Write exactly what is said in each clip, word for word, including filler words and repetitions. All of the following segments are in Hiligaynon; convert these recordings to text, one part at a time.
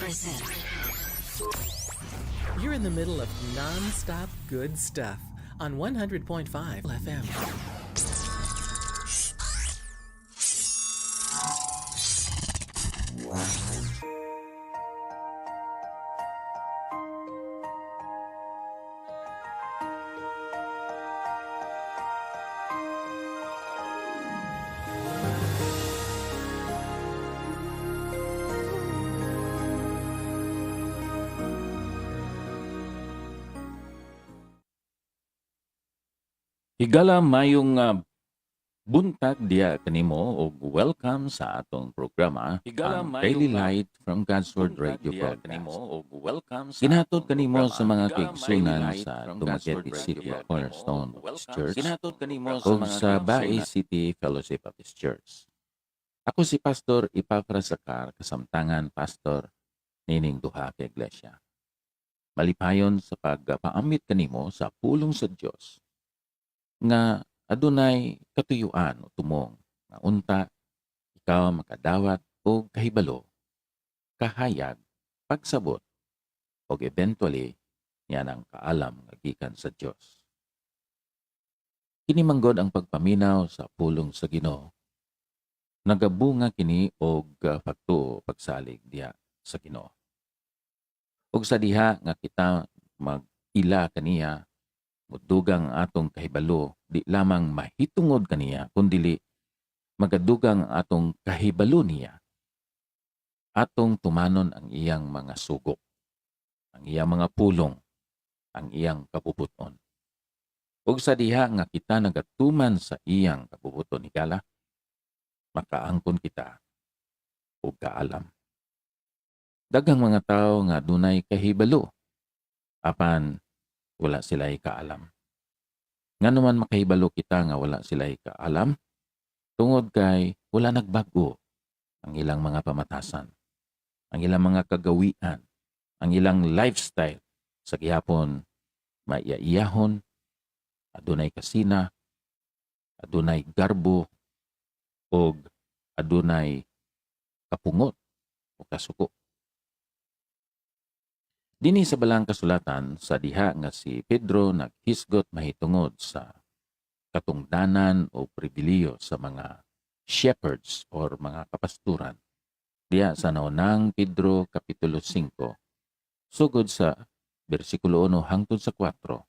You're in the middle of non-stop good stuff on one hundred point five F M. Higala, mayong, ah, buntag diya kanimo ug welcome sa atong programa, Higala, ang mayong, Daily ah, Light from God's Word buntag Radio diya Broadcast. Kanimo ug welcome sa Ginhatod atong kanimo programa, sa mga Higala, kaigsunan mayong light sa from God's Dumaguete Word City Radio Cornerstone Kanimo ug Baptist welcome. Church Ginhatod kanimo sa ug mga sa Bae kaigsunan. City Fellowship Baptist Church. Ako si Pastor Epafras Sacar, kasamtangan pastor nining duha ka iglesia. Malipayon sa pagpaamit kanimo sa pulong sa Dios nga adunay katuyuan o tumong, nga unta ikaw makadawat og kahibalo, kahayag, pagsabot, ug eventually nianang kaalam nga gikan sa Dios. Kini man gud ang pagpaminaw sa pulong sa Ginoo. Nagabunga kini og, ah, pagtuo, pagsalig diha sa Ginoo. Ug sa diha nga kita mag-ila kaniya, mudugang ang atong kahibalo, di lamang mahitungod kaniya, kundili magadugang ang atong kahibalo niya. Atong tumanon ang iyang mga sugo, ang iyang mga pulong, ang iyang kabubut-on. Ug sa diha nga kita nagatuman sa iyang kabubut-on, higala, makaangkon kita og kaalam. Daghang mga tawo nga adunay kahibalo, apan wala sila'y kaalam. Ngano man makahibalo kita nga wala sila'y kaalam? Tungod kay wala nagbag-o ang ilang mga pamatasan, ang ilang mga kagawian, ang ilang lifestyle sa gihapon maiyaiyahon, adunay kasina, adunay garbo, ug adunay kapungot o kasuko. Dinhi sa Balaang Kasulatan, sa diha nga si Pedro naghisgot mahitungod sa katungdanan o pribilihiyo sa mga shepherds or mga kapasturan, diha sa Naunang Pedro Kapitulo singko, sugod sa bersikulo uno hangtod sa kuwatro,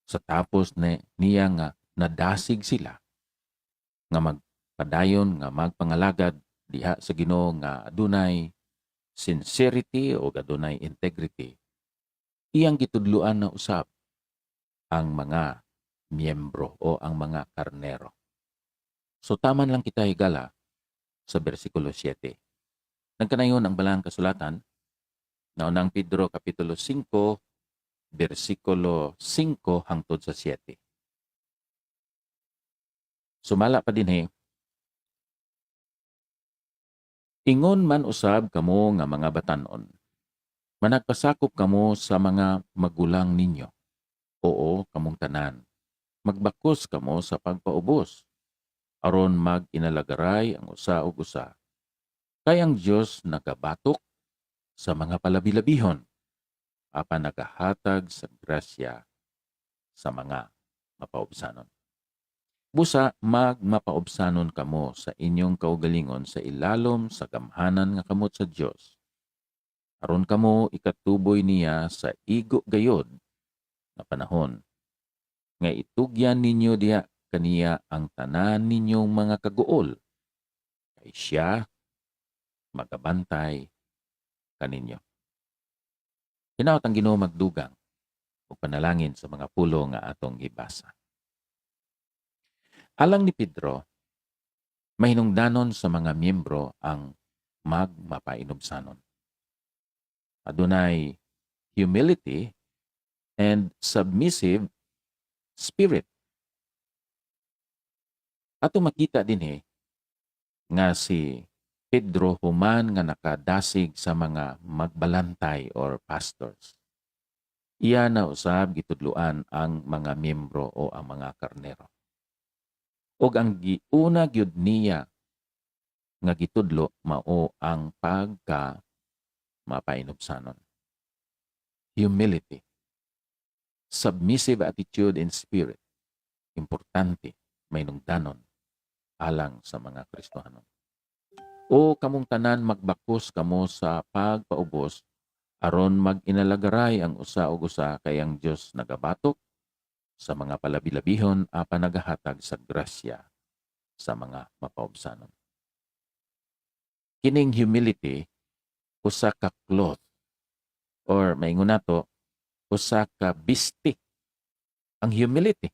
sa tapos ni, niya nga nadasig sila nga magpadayon nga magpangalagad diha sa Ginoo nga adunay sincerity o adunay integrity, iyang gitudloan na usab ang mga miyembro o ang mga karnero. So, taman lang kita higala sa bersikulo siete. Nagkanayon ang Balaang Kasulatan, Naunang Pedro Kapitulo singko, bersikulo singko hangtod sa siete. Sumala pa dinhi, ingon man usab kamo nga mga batan-on, managpasakop kamo sa mga magulang ninyo. Oo, kamong tanan, magbakos kamo sa pagpaubos, aron mag-inalagaray ang usa ug usa. Kay ang Dios nagabatok sa mga palabilabihon, apan nagahatag sa grasya sa mga mapaubsanon. Busa, magmapaubsanon kamo sa inyong kaugalingon sa ilalom sa gamhanan nga kamot sa Dios, aron kamo ikatuboy niya sa igo gayod nga panahon, nga itugyan ninyo diha kaniya ang tanan ninyong mga kaguol, kay sia magabantay kaninyo. Hinaut ang Ginoo magdugang ug panalangin sa mga pulong nga atong gibasa. Alang ni Pedro, mahinungdanon sa mga miyembro ang magmapainubsanon. Adunay humility and submissive spirit. Ato makita dinhi nga si Pedro human nga nakadasig sa mga magbalantay or pastors, iya na usab gitudloan ang mga miyembro o ang mga karnero. Ug ang giuna gyud niya nga gitudlo mao ang pagka mapainubsanon. Humility, submissive attitude and spirit, importante, mahinungdanon alang sa mga Kristohanon. O kamong tanan, magbakos kamo sa pagpaubos, aron mag-inalagaray ang usa ug usa, kay ang Dios nagabatok sa mga palabilabihon, apan nagahatag sa grasya sa mga mapaubsanon. Kining humility, usa ka cloth, or maingon nato, usa ka bisti ang humility.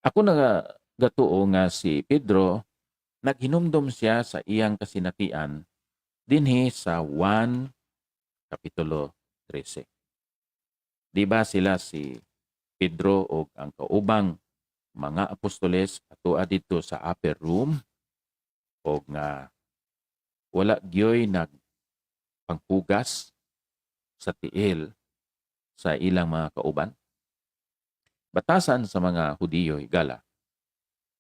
Ako nagatuo nga si Pedro naghinumdom siya sa iyang kasinatian dinhi sa Juan Kapitulo trese. Di ba sila si Pedro ug ang kaubang mga apostoles atua didto sa upper room, ug nga wala gyoy nagpanghugas sa tiil sa ilang mga kauban? Batasan sa mga Hudiyo, higala,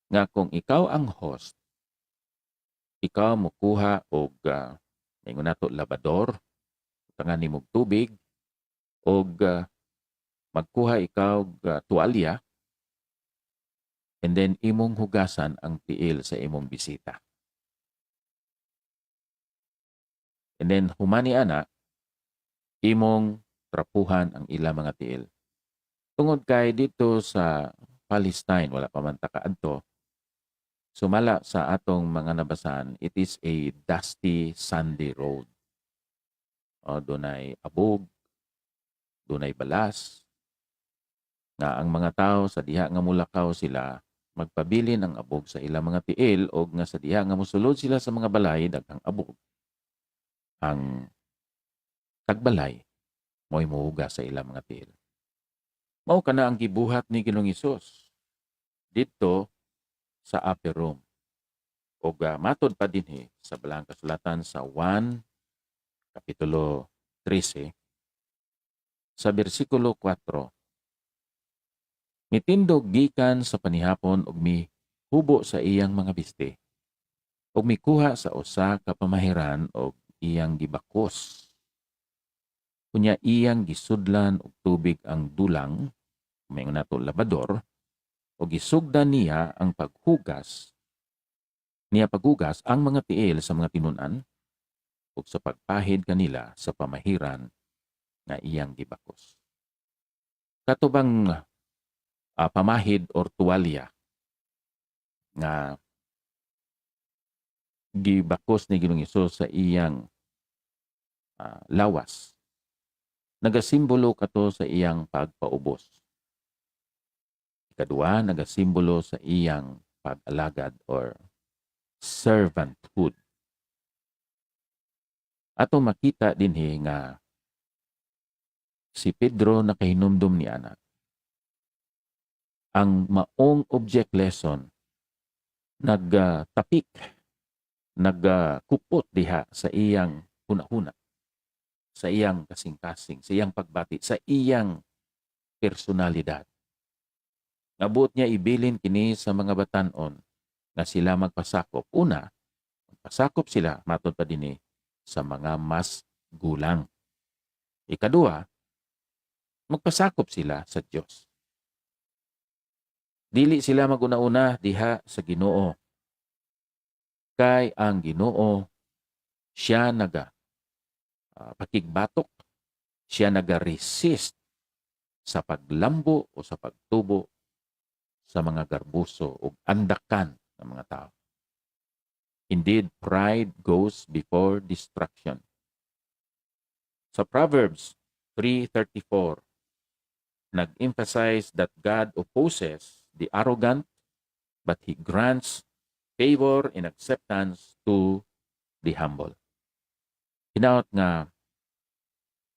nga kung ikaw ang host, ikaw mokuha og, ah, maingon nato, labador, butangan nimo og tubig, og, ah, magkuha ikaw og, ah, tuwalya, and then imong hugasan ang tiil sa imong bisita. And then, human ni ana, imong trapuhan ang ila mga tiil. Tungod kay dito sa Palestine, wala pa man ta kaadto, sumala sa atong mga nabasahan, it is a dusty, sandy road. O, dunay abog, dunay balas, nga ang mga tawo sa diha nga mulakaw sila, magpabilin ang abog sa ilang mga tiil, o nga sa diha nga musulod sila sa mga balay, daghang abog. Ang tagbalay mao'y muhugas sa ilang mga tiil. Mao kana ang gibuhat ni Ginoong Hesus didto sa upper room. Ug, ah, matod pa dinhi sa Balaang Kasulatan sa Juan, Kapitulo trese, sa bersikulo kuwatro, "Mitindog gikan sa panihapon ug mihubo sa iyang mga bisti, ug mikuha sa usa ka pamahiran ug iyang gibakos. Unya iyang gisudlan og tubig ang dulang," maingon nato, labador, "ug gisugdan niya ang paghugas, niya paghugas ang mga tiil sa mga tinun-an, ug sa pagpahid kanila sa pamahiran nga iyang gibakos." Kato bang, ah, pamahid or tuwalya nga gibakos ni Ginoong Hesus sa iyang, ah, lawas, nagasimbolo kato sa iyang pagpaubos. Ikadua, nagasimbolo sa iyang pag-alagad or servanthood. Ato makita dinhi nga si Pedro nakahinumdom ni ana. Ang maong object lesson nagtapik, nagkupot diha sa iyang hunahuna, sa iyang kasingkasing, sa iyang pagbati, sa iyang personalidad. Nga buot niya ibilin kini sa mga batan-on nga sila magpasakop. Una, magpasakop sila, matod pa dinhi, sa mga mas gulang. Ikadua, magpasakop sila sa Dios. Dili sila mag-una-una diha sa Ginoo, kay ang Ginoo, siya naga, ah, pakigbatok, siya naga-resist sa paglambo o sa pagtubo sa mga garbuso ug andakan nga mga tawo. Indeed, pride goes before destruction. Sa Proverbs three thirty-four, nag-emphasize that God opposes the arrogant, but He grants favor and acceptance to the humble. Hinaut nga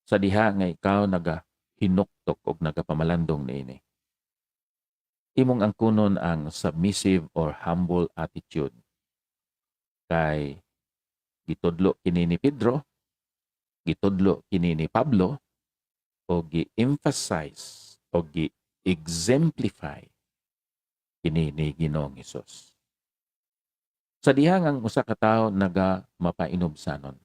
sa diha nga ikaw nagahinuktok ug nagapamalandong niini, imong angkunon ang submissive or humble attitude. Kay gitudlo kini ni Pedro, gitudlo kini ni Pablo, o gi-emphasize, o gi-exemplify kini ni Ginoong Hesus. Sa diha nga ang usa ka tawo naga mapainubsanon,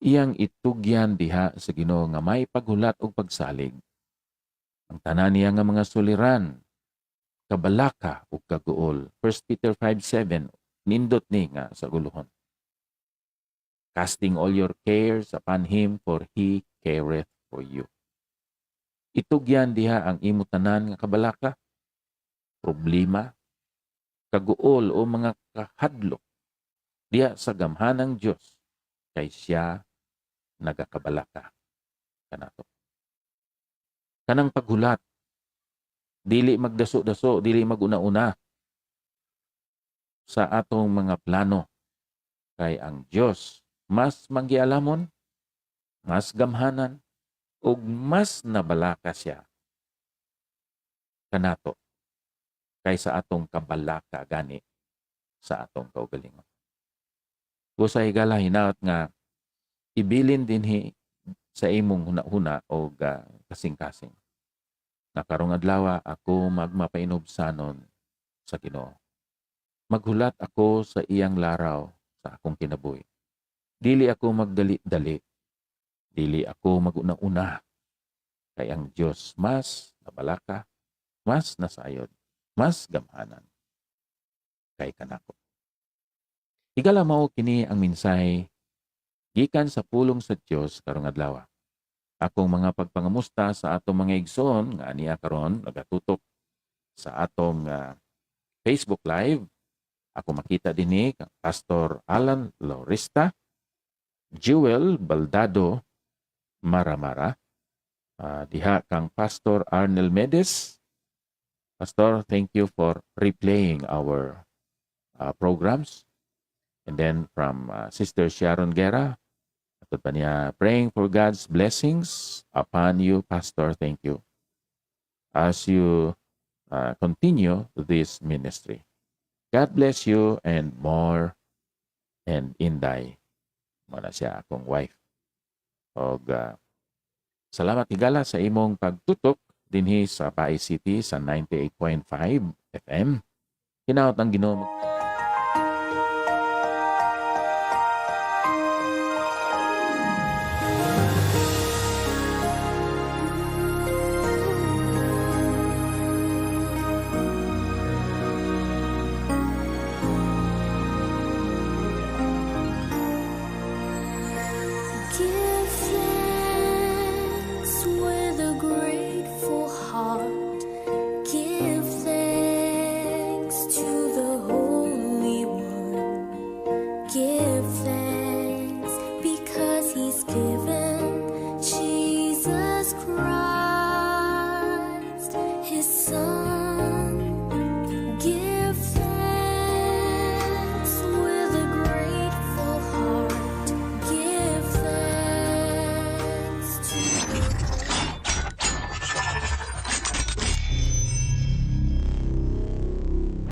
iyang itugyan diha sa Ginoo nga may paghulat ug pagsalig. Ang tanan niya nga mga suliran, kabalaka ug kaguol. First Peter five seven, nindot ni nga sa ulohon. "Casting all your cares upon him, for he careth for you." Itugyan diha ang imo tanan nga kabalaka, problema, kaguol o mga kahadlok diha sa gamhanang Dios, kay siya nagakabalaka kanato. Kanang paghulat, dili magdaso-daso, dili mag-una-una sa atong mga plano, kay ang Dios mas manggialamon, mas gamhanan, ug mas nabalaka siya kanato kaysa atong kabalaka gani sa atong kaugalingon. Busa, higala, hinaut nga ibilin dinhi sa imong hunahuna o, ah, kasingkasing nga karong adlaw ako magmapainubsanon sa Ginoo. Maghulat ako sa iyang laraw sa akong kinabuhi. Dili ako magdali-dali. Dili ako mag-una-una. Kay ang Dios mas nabalaka, mas nasayod, mas gamhanan kay kanako. Higala, mao kini ang mensahe gikan sa pulong sa Dios karong adlaw. Akong mga pagpangamusta sa atong mga igsoon nga ania karon nagatutok sa atong, ah, Facebook Live. Ako makita dinhi kang Pastor Alan Laurista, Jewel Baldado Maramara, ah, diha kang Pastor Arnel Medes. "Pastor, thank you for replaying our, uh, programs." And then from, uh, Sister Sharon Guerra, matod pa niya, "Praying for God's blessings upon you, Pastor. Thank you as you, uh, continue this ministry. God bless you and more." And Inday, mo na siya akong wife. Og, ah, salamat higala sa imong pagtutok dinhi sa Bai City sa ninety-eight point five F M. Hinaut ang Ginoo